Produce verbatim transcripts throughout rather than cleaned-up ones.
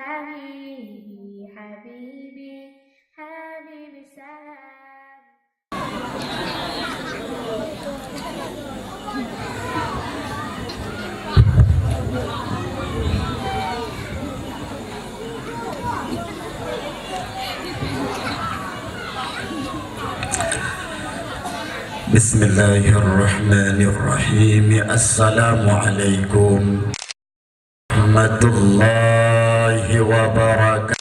حبيبي، حبيبي، حبيبي سلام. بسم الله الرحمن الرحيم. السلام عليكم ورحمة الله وبركاته.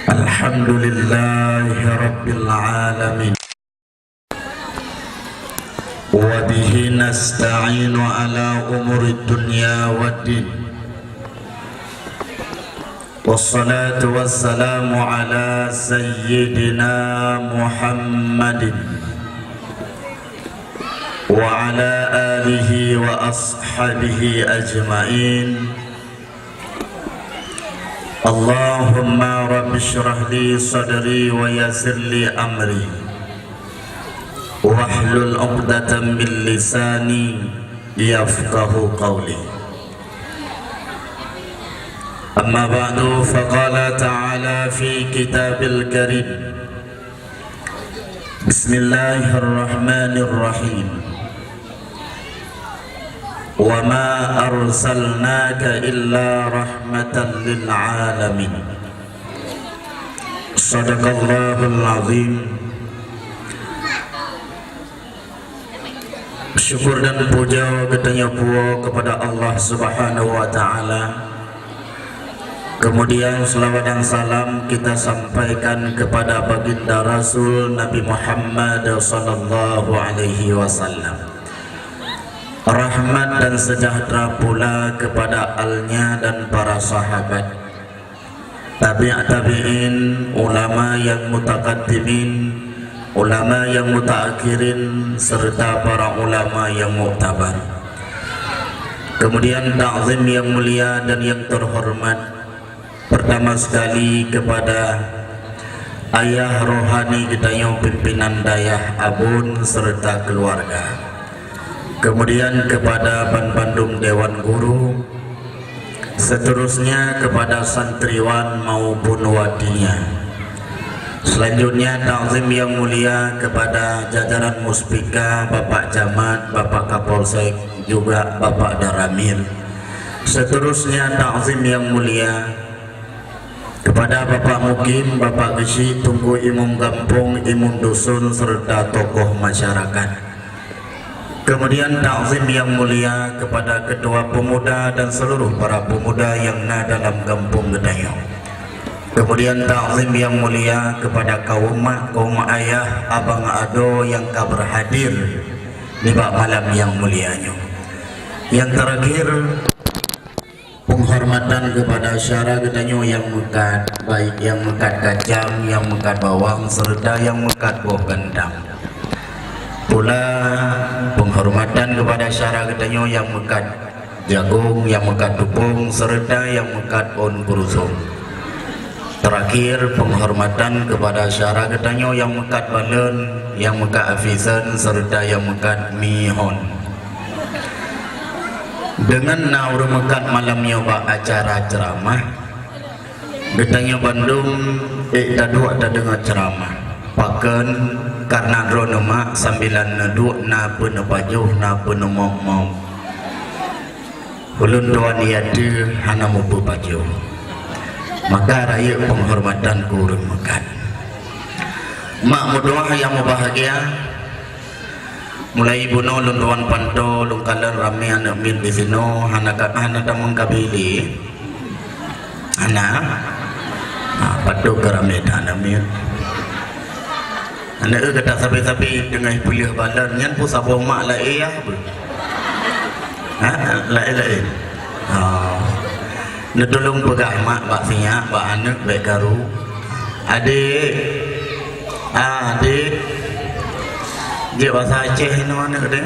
الحمد لله رب العالمين. وبه نستعين على أمور الدنيا والدين. والصلاة والسلام على سيدنا محمد وعلى آله وأصحابه أجمعين. اللهم رب اشرح لي صدري ويسر لي أمري واحلل عقدة من لساني يفقه قولي. أما بعد، فقال تعالى في كتاب الكريم: بسم الله الرحمن الرحيم. وما أرسلناك إلا رحمة للعالمين. صدق الله العظيم. Syukur dan puja geutanyoe puwoe kepada Allah Subhanahu wa Ta'ala. Kemudian, selawat dan salam kita sampaikan kepada Baginda Rasul Nabi Muhammad sallallahu alaihi wasallam. Rahmat dan sejahtera pula kepada alnya dan para sahabat, tabi' tabi'in, ulama yang mutakaddimin, ulama yang mutaakhirin, serta para ulama yang muktabar. Kemudian, takzim yang mulia dan yang terhormat, pertama sekali kepada ayah rohani geutanyoe, pimpinan dayah Abon serta keluarga. Kemudian kepada ban bandum dewan guru, seterusnya kepada santriwan maupun wadinya. Selanjutnya, takzim yang mulia kepada jajaran Muspika, Bapak Camat, Bapak Kapolsek, juga Bapak Danramil. Seterusnya, takzim yang mulia kepada Bapak Mukim, Bapak Geuchik, Teungku Imum Gampông, Imum Dusun, serta tokoh masyarakat. Kemudian, takzim yang mulia kepada Ketua Pemuda dan seluruh para pemuda yang na dalam gampông geutanyoe. Kemudian, takzim yang mulia kepada kaum mak, kaum ayah, abang adoe nyang ka berhadir nibak malam nyang mulia nyoe. Yang terakhir, penghormatan kepada syara geutanyoe nyang meukat, baik nyang meukat kacang, nyang meukat bawang, serta nyang meukat boh kentang. Pula, penghormatan kepada syara geutanyoe nyang meukat jagong, nyang meukat tupông, serta nyang meukat ôn keurusong. Terakhir, penghormatan kepada syara geutanyoe nyang meukat balon, nyang meukat avisen, serta nyang meukat mie hon. Deungon na ureuëng meukat malam nyoe bak acara ceuramah, geutanyoe bandum ék taduek tadeungoe ceuramah. Pakon? Kareuna droeneuh mak sambilan neuduek na peue neupajoh, na peue neumok-mok. Ulôn tuan ié teuh hana meupeupajoh. Maka rayeuk penghormatan keu ureuëng meukat. Mak meutuah nyang mubahgia, mulai bunoe lôn tuan pantoe, lôn kalon ramé aneuëk miet disinoe, hana ka, hana tamong ka bili. Hana? Ha, patut keu ramé that aneuëk miet. Aneuëk gata sabe-sabe teungoh peuleueh balon nyan peue saboh mak laén yah beuh? Ha? Laén-laén. Oh. Neutulông peugah mak bak sinyak, bak aneuëk bék karu. Adék. Ah, adék. Jeuet basa Aceh inoe aneuëk deh.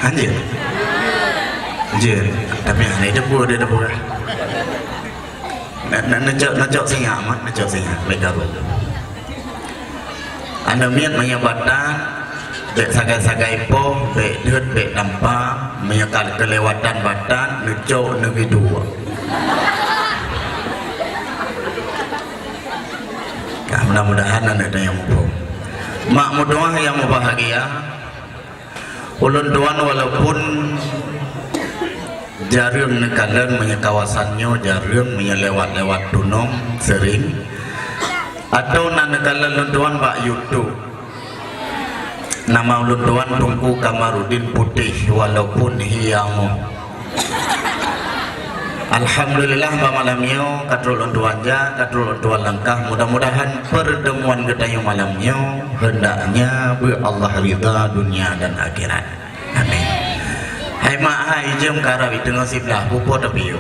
Anjir. Jeuet. Tapi aneuëk debu dia debu lah. Nak, nak, nak cok, nak cok sinyak mak, nak cok sinyak. Bék karu. Aneuk miet meunyoe batat, bék sagai-sagai poh, bék deuet, bék tampa, meunyoe ka keulewatan batat, neucok neugeudue. Ka, mudah-mudahan aneuk tanyoe muphom. Mak meutuwah nyang mubahgia, ulôn tuan walaupun jareueng neukalon meunyoe kawasan nyoe, jareueng meunyoe lewat-lewat tunong sering, atau na neukalon lôn tuan bak YouTube. Nama ulôn tuan Teungku Kamarudin Putéh walaupun hiamoh. Alhamdulillah, bak malam nyoe ka trok lôn tuan jak, ka trok lôn tuan langkah. Mudah-mudahan pertemuan geutanyoe malam nyoe hendaknya beu Allah ridha dunia dan akhirat. Amin. Hai mak hai, jeuem karab teungoh siblah, pupo tapiôh.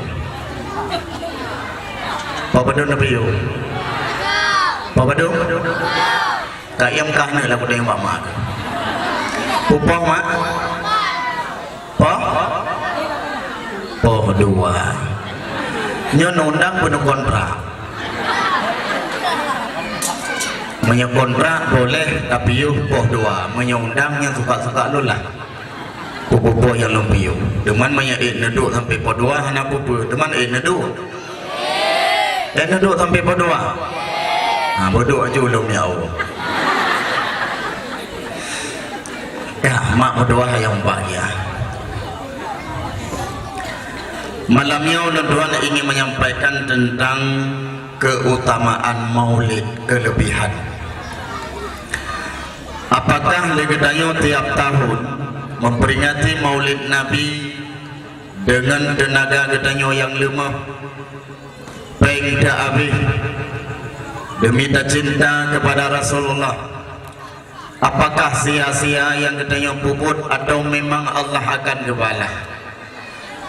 Po padum tapiôh? Po padum? Ka iém kah neuh lagu dayang bak mak. Pupo mak? Po? Poh dua. Nyoe undang peue kontrak. Meunyoe kontrak boleh, tapi yoh poh dua. Meunyoe undang nyang suka-suka lôn lah. Peue-peue nyang lôn piôh. Teuma meunyoe ék neuduek sampai poh dua hana peue-peue. Teuma ék neuduek. Ék neuduek sampai poh dua. Ha, bodoh aju lôn ya Allah. Ya, mak meutuwah nyang bahgia. Malam nyoe ulôn tuan ingin menyampaikan tentang keutamaan Maulid, kelebihan. Apakah lé geutanyoe tiap tahun memperingati Maulid Nabi dengan tenaga geutanyoe nyang leumoh, péng teuhabéh demi tacinta kepada Rasulullah? Apakah sia-sia nyang geutanyoe peubuet atau memang Allah akan geubalah?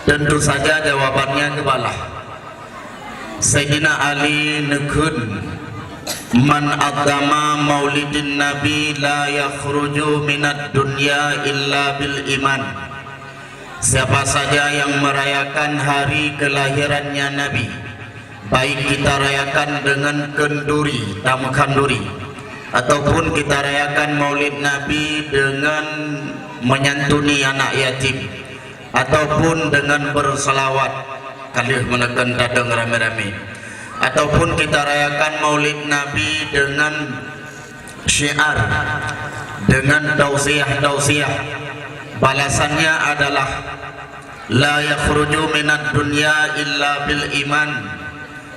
Tentu saja jawabannya geubalah. Saidina Ali neukheun, "Man adzama maulidin Nabi la yakhruju minad dunya illa bil iman." Siapa saja yang merayakan hari kelahirannya Nabi, baik kita rayakan dengan kenduri, tameukhanduri, ataupun kita rayakan Maulid Nabi dengan menyantuni anak yatim, ataupun dengan berselawat, ka lheueh meuneukheun tadong ramé-ramé, ataupun kita rayakan Maulid Nabi dengan syiar, dengan tausiah-tausiah, balasannya adalah, "La yakhruju minad dunya illa bil iman."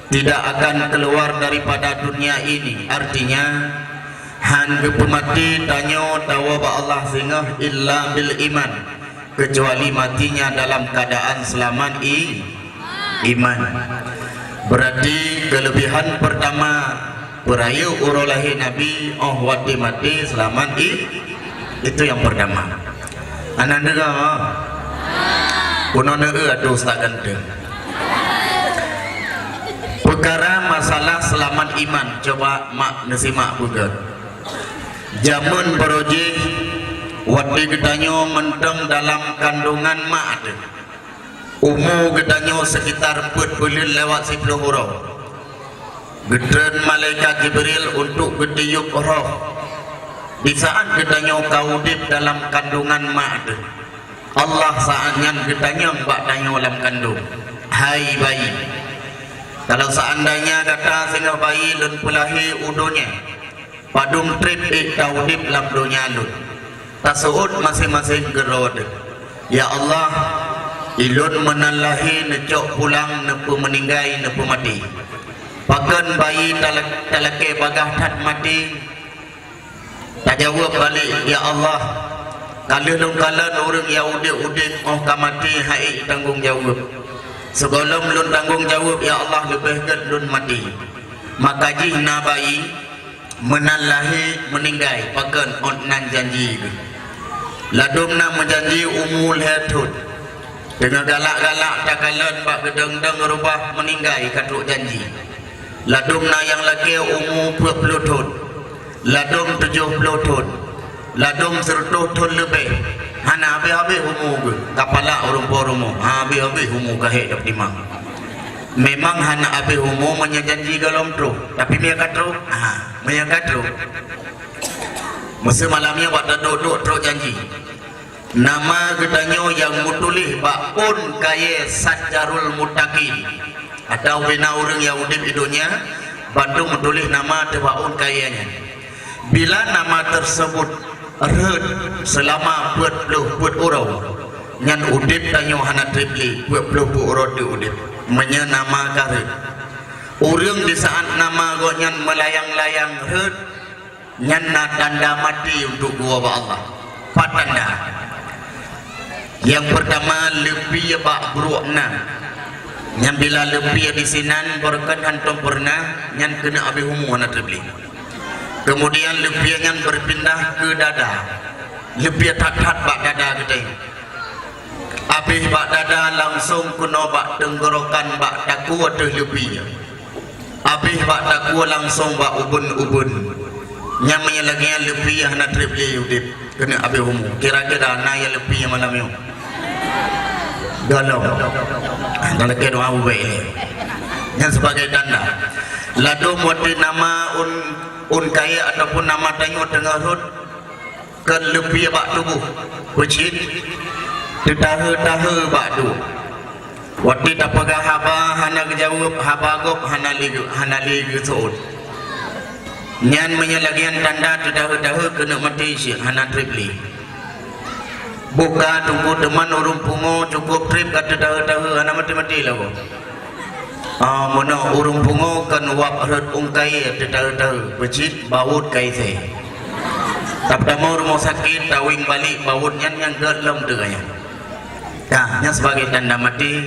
Tidak akan keluar daripada dunia ini, artinya, han geupeumaté tanyoe tawoe bak Allah singoh illa bil iman, kecuali matinya dalam keadaan seulamat i-, iman. Berarti kelebihan pertama peurayeuk uroe lahé Nabi, óh watée maté seulamat i-, itu yang pertama. Aneuk deuga, keunoe neueu ateueh ustaz ganteng. Peukara masalah seulamat iman, coba mak neusimak beugét. Jameun barô jih, watée geutanyoe mantong dalam kandungan mak teuh, umu geutanyoe sekitar peuet buleuen lewat siploh uroe, geutreun malaikat Jibril untuk geutiyueb roh. Di saat geutanyoe ka udeb dalam kandungan mak teuh, Allah saat nyan geutanyong bak tanyoe lam kandong, "Hai bayi, kalau seandainya gata singoh bayi lôn peulahé u donya, padum treb ék taudeb lam donya lôn?" Taseuôt maséng-maséng keudroe teuh, "Ya Allah, ilôn meunan lahé neucok pulang neupeumeuninggai, neupeumaté. Pakon bayi talak-, talakée bagaih that maté?" Tajaweueb balek, "Ya Allah, ka lheueh lôn kalon ureuëng nyang udeb-udeb óh ka maté han ék tanggong jaweueb. Sigohlom lôn tanggong jaweueb, ya Allah, leubeh gét lôn maté." Maka jih na bayi meunan lahé meuninggai, pakon ôt nan janji geuh. Ladôm na meujanji umu lhée thon. Teungoh galak-galak takalon bak geudong-dong reubah meuninggai ka trok janji. Ladôm na nyang lakée umu peuet ploh thon, ladôm tujoh ploh thon, ladôm sireutôh thon leubeh, hana habéh-habéh umu geuh, ka palak ureuëng po rumoh, habéh-habéh umu ka hék tapeutimang. Memang hana habéh umu meunyoe janji gohlom troh, tapi meunyoe ka troh, ha, meunyoe ka troh. Masa malam nyoe bak taduek-duek trok janji. Nama geutanyoe nyang meutuléh bak ôn kayée Sajarul Muttaqin, atawa bina ureuëng nyang udeb di donya, bandum meutuléh nama teuh bak ôn kayée nyan. Bila nama tersebut rhot seulama peuet ploh peuet uroe, nyan udeb tanyoe hana treb lé, peuet ploh peuet uroe teuh udeb. Meunyoe nama ka rhot, ureuëng di saát nama gobnyan meulayang-layang rhot, nyan na tanda maté untuk geuwoe bak Allah. Pat tanda? Nyang peurtama, leupie bak bruek na. Nyan bila leupie disinan beureukat hántom peureunah, nyan keuneuk abéh umu hana treb lé. Keumudian leupie nyan beupindah keu dada. Leupie that-that bak dada geutanyoe. Abéh bak dada langsong keunoe bak teunggorokan bak takue teuh leupie. Abéh bak takue langsong bak ubeuen-ubeuen. Nyan meunyoe lagée nyan leupie hana treb lé udeb, keuneuk abéh umu. Kira-kira na nyang leupie malam nyoe? Golom. Hana lagée doa ubé lé. Nyan sibagai tanda. Ladôm watée nama ôn, ôn kayée ataupun nama tanyoe teungoh rhot, kon leupie bak tuboh, peucit, teutahe-tahe bak duek. Watée tapeugah haba hana geujaweueb, haba gob hana lé geu-, hana lé geuseuôt. Nyan meunyoe lagée nyan tanda teutahe-tahe keuneuk maté cit, hana treb lé. Buka teungku teuma ureuëng pungo cukôp treb ka teutahe-tahe hana maté-maté lagée. Ah, meunoe ureuëng pungo kon wab rhot ôn kayée teutahe-tahe, peucit bawot kayée. Tapeutama rumoh sakét, tawéng balek bawot nyan nyang gét lom teuh nyan. Ka, nyan sibagai tanda maté,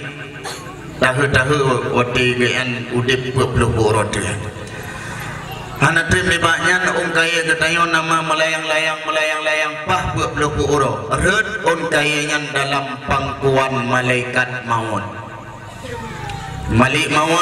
tahe-tahe watée geuyan udeb peuet ploh peuet uroe teuh. Hana treb nibak nyan ôn kayée geutanyoe nama meulayang-layang, meulayang-layang paih peuet ploh peuet uroe. Rhot ôn kayée nyan dalam pangkuan malaikat mawöt. Malaikat mawöt